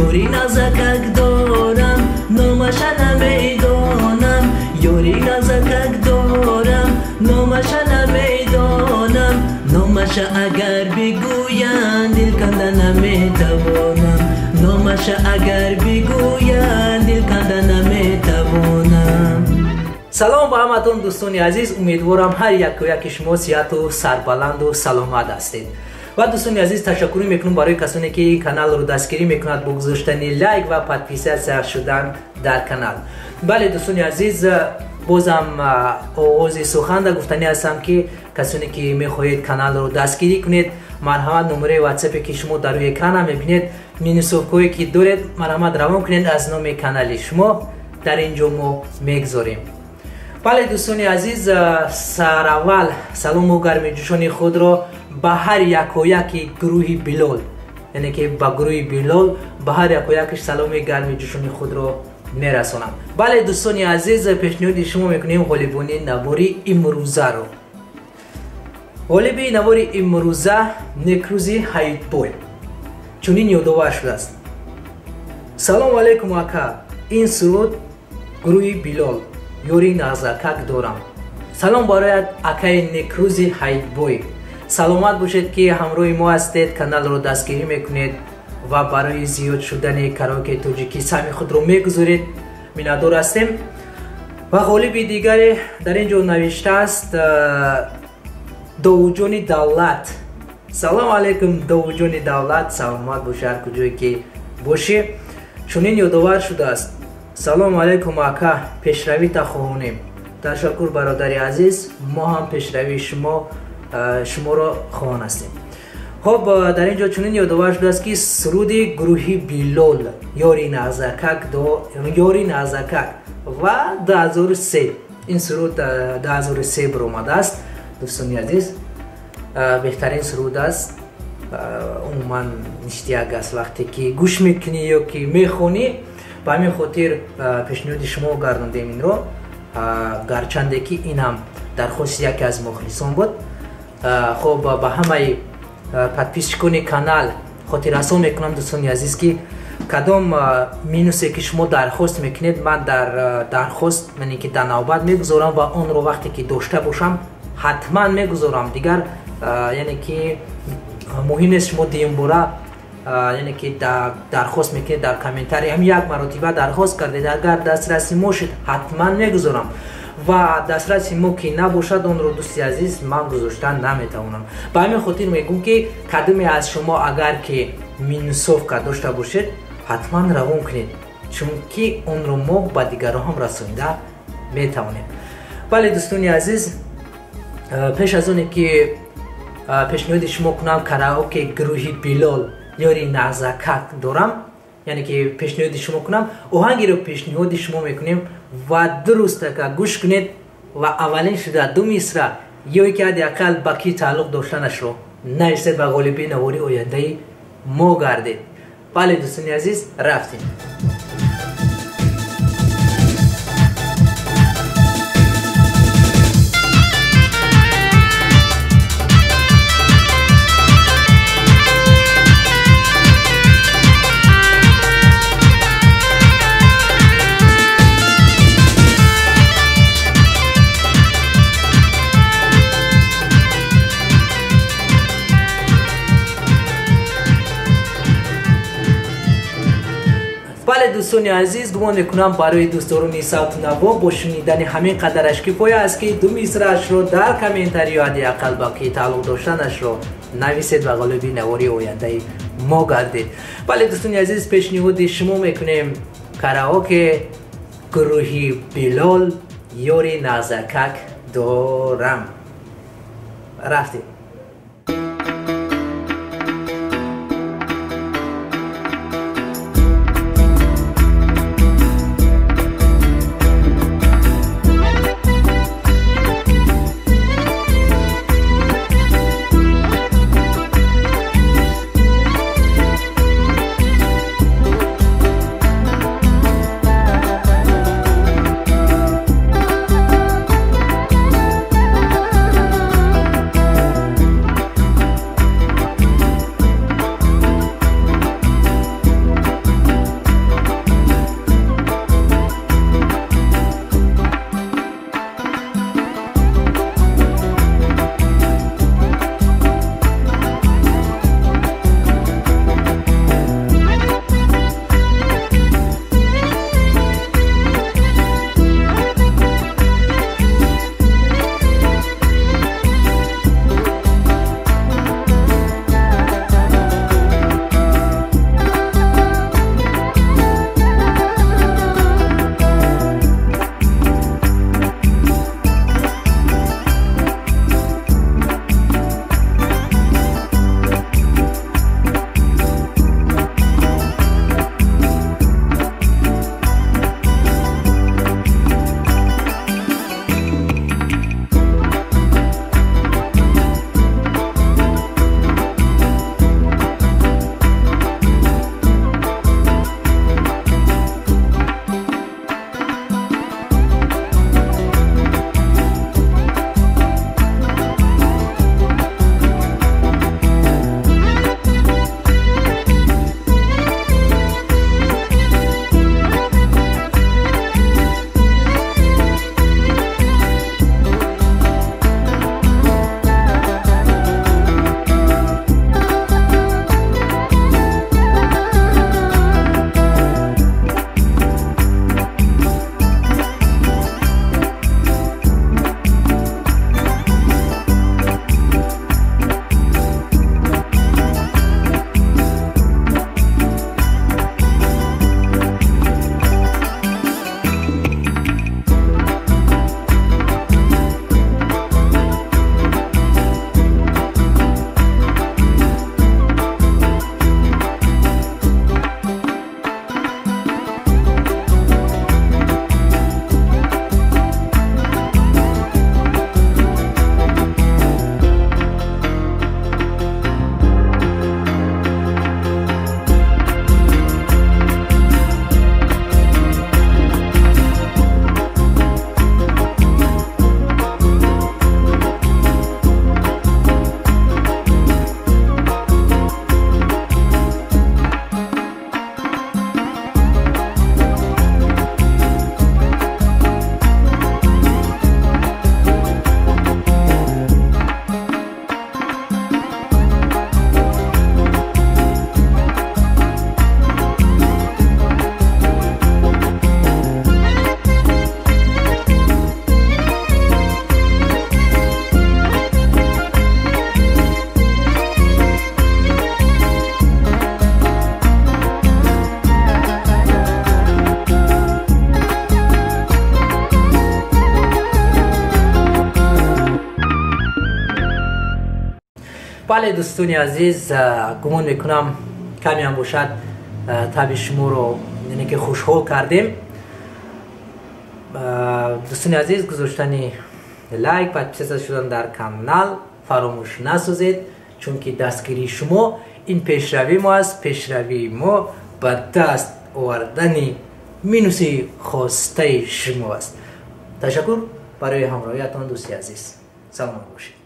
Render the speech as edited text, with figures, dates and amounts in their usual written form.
Ёри нағзакак дорам, номаша намедонам. Ёри нағзакак дорам, номаша намедонам. Номаша агар бигӯянд, дил канда наметавонам. Номаша агар бигӯянд, дил канда наметавонам. Салом ба ҳаматон, дӯстони азиз. Умедворам, ҳар яку яки шумо сиҳату сарбаланду саломат ҳастед. Ва, дӯстони азиз, ташаккурӣ мекунам барои касоне ки каналро дастгирӣ мекунад бо гузоштани лайк ва подписаться шудан дар канал. Бале, дӯстони азиз, бозам оғози суханда гуфтанӣ ҳастам, ки касоне ки мехоҳед каналро дастгирӣ кунед, марҳамат, номераи ватсапе ки шумо дар рӯи экрана мебинед, минусовкое ки доред, марҳамат, равон кунед. Аз номи канали шумо дар ин ҷо мо мегзорем. Бале, дӯстони азиз, сараввал салому гармиҷӯшони худро ба ҳар якояки гурӯҳи Билол, яъне ки ба гурӯҳи Билол, ба ҳар якоякаш саломи гармиҷӯшони худро мерасонам. Бале, дӯстони азиз, пешниҳоди шумо мекунем ғолибони навори имрӯзаро. Ғолиби навори имрӯза Некрӯзи Ҳайитбой чунин ёдовар шудааст: «Салому алайкум, ака, ин суруд гурӯҳи Билол, ёри нағзакак дорам». Салом барояд, акаи Некрӯзи Ҳайитбой. Саломат бошед, ки ҳамроҳи мо ҳастед, каналро дастгирӣ мекунед ва барои зиёд шудани караоке тоҷикӣ саҳми худро мегузоред. Миннатдор ҳастем. Ва ғолиби дигаре дар ин ҷо навиштааст Довуҷони Давлат. Салому алайкум, Довуҷони Давлат, саломат бошӣ ҳар куҷое ки бошӣ. Чунин ёдовар шудааст: «Салому алайкум, ака, пешравита хоҳонем». Ташаккур, бародари азиз, мо ҳам пешравии шуморо хоҳон ҳастем. Хоб, дар ин ҷо чунин ёдовар шудааст, ки суруди гурӯҳи Билол, ёри нағзакак, ёри нағзакак ва 2003. Ин суруд 2003 баромадааст. Дӯстони азиз, беҳтарин суруд аст. Умуман ништяк аст, вақте ки гӯш мекунӣ ё ки мехонӣ. Ба ҳамин хотир пешниҳоди шумо гардондем инро, гарчанде ки ин ҳам дархости яке аз мухлисон буд. Хоб, ба ҳамаи подписчикони канал хотиррасон мекунам, дӯстони азиз, ки кадом минусе ки шумо дархост мекунед, ман дар дархост, яъне ки дар навбат мегузорам ва онро вақте ки дошта бошам, ҳатман мегузорам. Дигар, яъне ки муҳим нест, шумо дуюмбора, яъне ки дархост мекунед дар комментарий. Ҳам як маротиба дархост кардед, агар дастраси мо шуд, ҳатман мегузорам ва дастраси мо ки набошад, онро, дӯсти азиз, ман гузоштан наметавонам. Ба ҳамин хотир мегӯм, ки кадоме аз шумо агар ки минусовка дошта бошед, ҳатман равон кунед, чунки онро мо ба дигарон ҳам расонида метавонем. Бале, дӯстони азиз, пеш аз оне ки пешниҳоди шумо кунам караоке гурӯҳи Билол, ёри нағзакак дорам, яъне ки пешниҳоди шумо кунам, оҳангеро пешниҳоди шумо мекунем ва дурустака гӯш кунед ва аввалин шуда ду мисра ё ки ҳадди ақал ба кӣ тааллуқ доштанашро нависед ва ғолиби навори ояндаи мо гардед. Бале, дӯстони азиз, рафтем. Бале, дӯстони азиз, гумон мекунам, барои дӯстдорони савту наво бо шунидани ҳамин қадараш кифоя аст, ки ду мисраашро дар комментариё ҳадди ақал ба ки тааллуқ доштанашро нависед ва ғолиби навори ояндаи мо гардед. Бале, дӯстони азиз, пешниҳоди шумо мекунем караоке гурӯҳи Билол, ёри нағзакак дорам. Рафтем. Бале, дӯстони азиз, гумон мекунам, камеам бошад, таби шуморо, яъне ки хушҳол кардем. Дӯстони азиз, гузоштани лайк, подписаться шудан дар канал фаромӯш насозед, чунки дастгирии шумо ин пешравии мо аст. Пешравии мо ба даст овардани минуси хостаи шумо аст. Ташаккур барои ҳамроҳиятон, дӯсти азиз, саломат бошед.